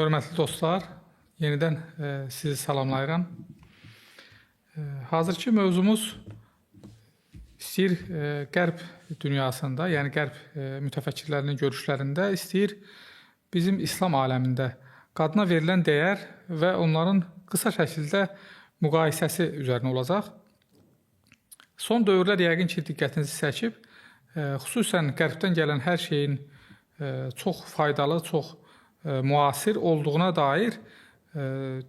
Hörmətli dostlar, yenidən sizi salamlayıram. Hazırki mövzumuz istəyir Qərb dünyasında, yəni Qərb mütəfəkkirlərinin görüşlərində, istəyir bizim İslam aləmində qadına verilən dəyər və onların qısa şəkildə müqayisəsi üzərinə olacaq. Son dövrlər yəqin ki, diqqətinizi çəkib, xüsusən Qərbdən gələn hər şeyin çox faydalı, çox müasir olduğuna dair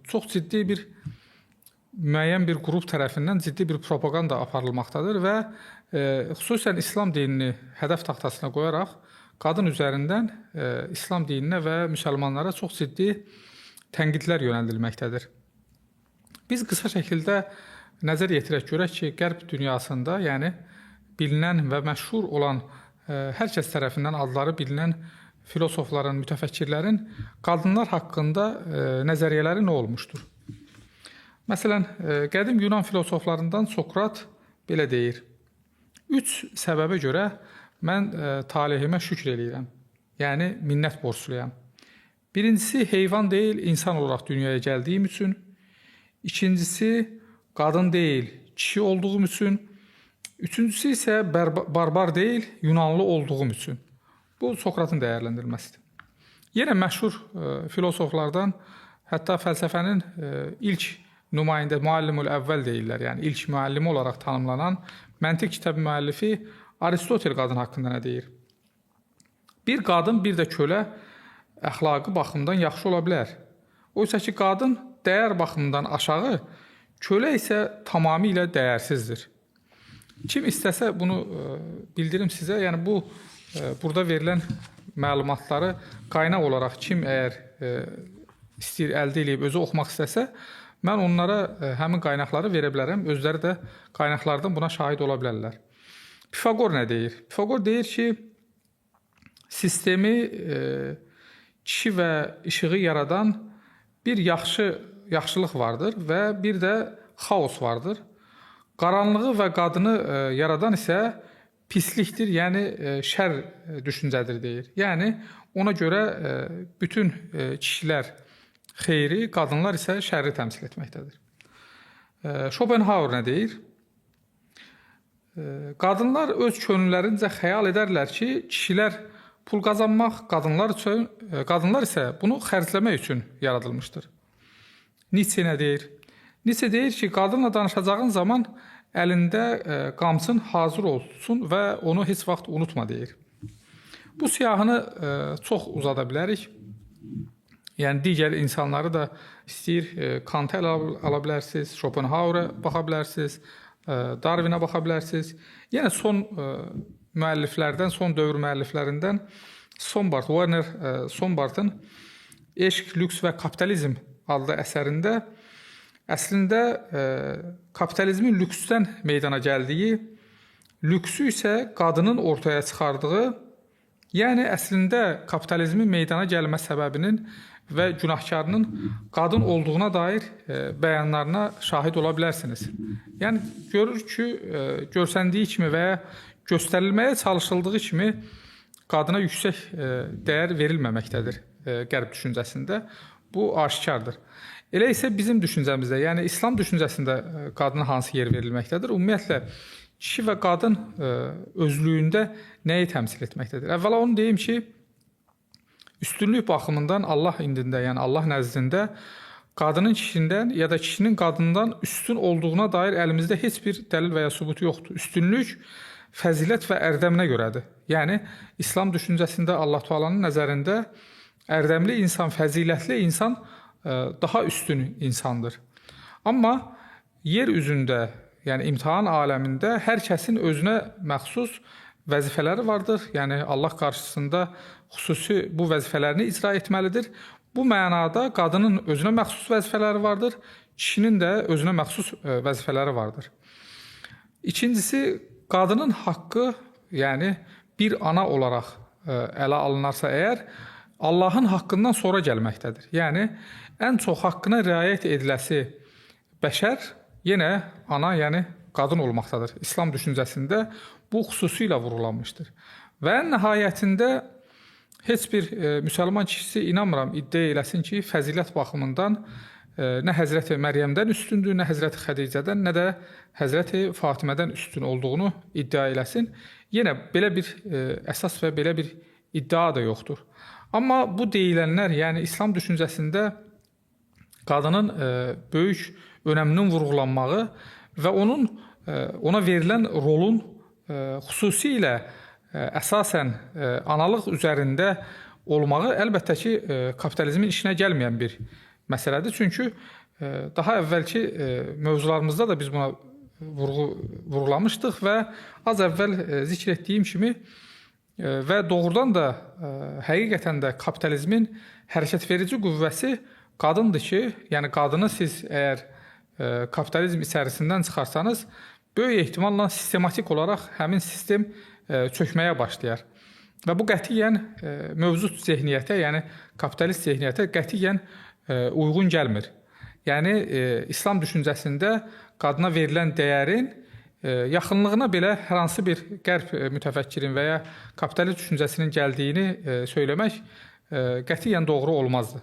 çox ciddi bir müəyyən bir qrup tərəfindən ciddi bir propaganda aparılmaqdadır və xüsusən İslam dinini hədəf taxtasına qoyaraq qadın üzərindən İslam dininə və müsəlmanlara çox ciddi tənqidlər yönəldilməkdədir. Biz qısa şəkildə nəzər yetirək görək ki, Qərb dünyasında, yəni bilinən və məşhur olan, hər kəs tərəfindən adları bilinən filosofların, mütəfəkkirlərin qadınlar haqqında nəzəriyyələri nə olmuşdur? Məsələn, qədim Yunan filosoflarından Sokrat belə deyir: "Üç səbəbə görə mən talehimə şükr eləyirəm, yəni minnət borcluyam. Birincisi, heyvan deyil, insan olaraq dünyaya gəldiyim üçün. İkincisi, qadın deyil, kişi olduğum üçün. Üçüncüsü isə barbar deyil, Yunanlı olduğum üçün." Bu Sokratın dəyərləndirməsidir. Yenə məşhur filosoflardan, hətta fəlsəfənin ilk nümayəndə, müallimül əvvəl deyirlər, yəni ilk müəllimi olaraq tanımlanan məntiq kitabı müəllifi Aristotel qadın haqqında nə deyir? Bir qadın, bir də kölə əxlaqi baxımdan yaxşı ola bilər. Oysa ki, qadın dəyər baxımından aşağı, kölə isə tamamilə dəyərsizdir. Kim istəsə bunu bildirim sizə, yəni bu burada verilən məlumatları qaynaq olaraq kim əgər istəyir əldə eləyib özü oxumaq istəsə, mən onlara həmin qaynaqları verə bilərəm. Özləri də qaynaqlardan buna şahid ola bilərlər. Pifaqor nə deyir? Pifaqor deyir ki, sistemi kişi və işığı yaradan bir yaxşılıq vardır və bir də xaos vardır. Qaranlığı və qadını yaradan isə pislikdir, yəni şər düşüncədir deyir. Yəni ona görə bütün kişilər xeyri, qadınlar isə şərri təmsil etməkdədir. Schopenhauer nə deyir? Qadınlar öz könüllərincə xəyal edərlər ki, kişilər pul qazanmaq, qadınlar isə bunu xərcləmək üçün yaradılmışdır. Nietzsche nə deyir? Nietzsche deyir ki, qadınla danışacağın zaman əlində qamçın hazır olsun və onu heç vaxt unutma deyir. Bu siyahını çox uzada bilərik. Yəni digər insanları da istəyir Kantı ələ ala bilərsiniz, Schopenhauer'a baxa bilərsiniz, Darwinə baxa bilərsiniz. Yenə son müəlliflərdən, son dövr müəlliflərindən Sombart, Werner Sombartın Eşq, Lüks və Kapitalizm adlı əsərində əslində kapitalizmin lüksdən meydana gəldiyi, lüksü isə qadının ortaya çıxardığı, yəni əslində kapitalizmin meydana gəlmə səbəbinin və günahkarının qadın olduğuna dair bəyanlarına şahid ola bilərsiniz. Yəni görür ki, görsəndiyi kimi və ya göstərilməyə çalışıldığı kimi qadına yüksək dəyər verilməməkdədir Qərb düşüncəsində. Bu aşikardır. Elə isə bizim düşüncəmizdə, yəni İslam düşüncəsində qadına hansı yer verilməkdədir? Ümumiyyətlə, kişi və qadın özlüyündə nəyi təmsil etməkdədir? Əvvəla onu deyim ki, üstünlük baxımından Allah indində, yəni Allah nəzdində qadının kişindən ya da kişinin qadından üstün olduğuna dair əlimizdə heç bir dəlil və ya sübut yoxdur. Üstünlük fəzilət və ərdəminə görədir. Yəni İslam düşüncəsində Allah Taala'nın nəzərində ərdəmli insan, fəzilətli insan daha üstün insandır. Amma yer üzündə, yəni imtahan aləmində hər kəsin özünə məxsus vəzifələri vardır. Yəni Allah qarşısında xüsusi bu vəzifələrini icra etməlidir. Bu mənada qadının özünə məxsus vəzifələri vardır, kişinin də özünə məxsus vəzifələri vardır. İkincisi, qadının haqqı, yəni bir ana olaraq ələ alınarsa əgər, Allahın haqqından sonra gəlməkdədir. Yəni, ən çox haqqına riayət ediləsi bəşər yenə ana, yəni qadın olmaqdadır. İslam düşüncəsində bu xüsusilə vurğulanmışdır. Və nəhayətində Heç bir müsəlman kişisi inanmıram iddia eləsin ki, fəzilət baxımından nə Həzrəti Məryəmdən üstündür, nə Həzrəti Xədicədən, nə də Həzrəti Fatimədən üstün olduğunu iddia eləsin. Yenə belə bir əsas və belə bir iddia da yoxdur. Amma bu deyilənlər, yəni İslam düşüncəsində qadının böyük önəminin vurğulanmağı və onun ona verilən rolun xüsusilə əsasən analıq üzərində olmağı əlbəttə ki, kapitalizmin işinə gəlməyən bir məsələdir. Çünki daha əvvəlki mövzularımızda da biz buna vurğulamışdıq və az əvvəl zikr etdiyim kimi və doğrudan da həqiqətən də kapitalizmin hərəkət verici qüvvəsi qadındır ki, yəni qadını siz əgər kapitalizm içərisindən çıxarsanız, böyük ehtimalla sistematik olaraq həmin sistem çökməyə başlayar. Və bu qətiyyən mövcud zehniyyətə, yəni kapitalist zehniyyətə qətiyyən uyğun gəlmir. Yəni İslam düşüncəsində qadına verilən dəyərin yaxınlığına belə hər hansı bir qərb mütəfəkkirin və ya kapitalist düşüncəsinin gəldiyini söyləmək qətiyyən doğru olmazdı.